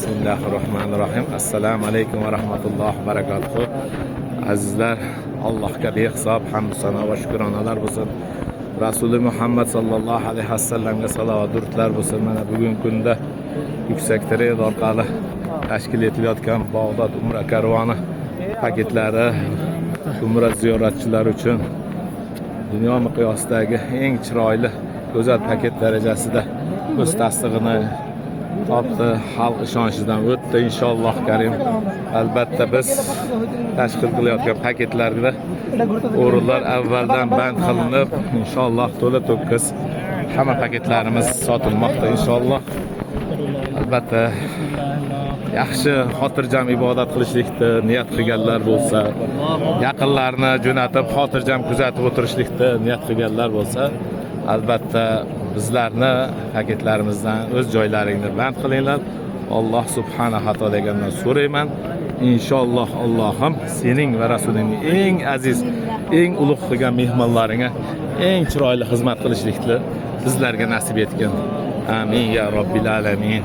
Bismillahirrohmanirrohim. Assalomu alaykum va rahmatullohi va barakatuh. Azizlar, Allohga behisob hamd sano va shukronalar bo'lsin. Rasuli Muhammad sallallohu alayhi vasallamga salovat durudlar bo'lsin. Mana bugungi kunda Yuksak Trade orqali tashkil etilayotgan Bag'dod Umra karvoni paketlari umra ziyoratchilari uchun dunyo miqyosidagi eng chiroyli, go'zal paket darajasida o'z tasdig'ini topdi, xalq ishonchidan o'tdi inshaalloh karim. Albatta, biz tashkil qilayotgan paketlarda o'rinlar avvaldan band qilinib, inshaalloh to'la to'kis hamma paketlarimiz sotilmoqda inshaalloh. Albatta, yaxshi, xotirjam ibodat qilishlikni niyat qilganlar bo'lsa, yaqinlarni jo'natib, xotirjam kuzatib o'tirishlikni niyat qilganlar bo'lsa, albatta bizlarni paketlarimizdan o'z joylaringni band qilinglar. Alloh subhanahu taolodan so'rayman, inshaalloh, Allohim sening va rasulingning eng aziz, eng ulug' qilgan mehmonlaringga eng chiroyli xizmat qilishlikni bizlarga nasib etgin. Amin ya robbil alamin.